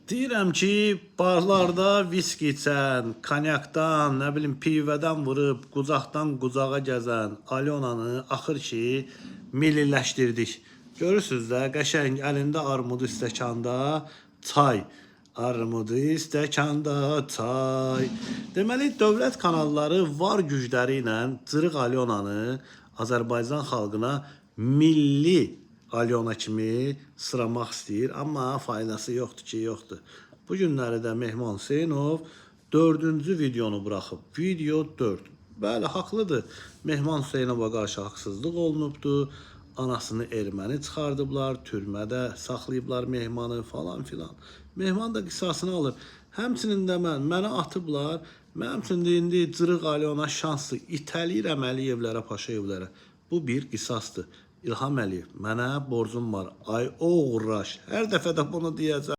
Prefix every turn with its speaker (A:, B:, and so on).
A: Deyirəm ki, barlarda viski içən, konyakdan, nə bilim pivədən vurub qucaqdan qucağa gəzən Alyonanı axır ki milliləşdirdik. Görürsüz də, qəşəng əlində armudu stəkanda çay. Armudu stəkanda çay. Deməli, dövlət kanalları var gücləri ilə cırıq Alyonanı Azərbaycan xalqına milli Alyona kimi sıramaq istəyir, amma faydası yoxdur ki, yoxdur. Bu günləri də Mehman Hüseynov dördüncü videonu buraxıb. Video 4. Bəli, haqlıdır. Mehman Hüseynova qarşı haqsızlıq olunubdur. Anasını erməni çıxardıblar, türmədə saxlayıblar Mehmanı falan filan. Mehman da qisasını alır. Həmçinin də mənə atıblar. Mənim üçün də indi cırıq Alyona şanslı itələyirəm Əliyevlərə, Paşayevlərə. Bu bir qisasdır. İlham Əliyev, mənə borcum var. Ay oğraş. Hər dəfə də bunu deyəcəm.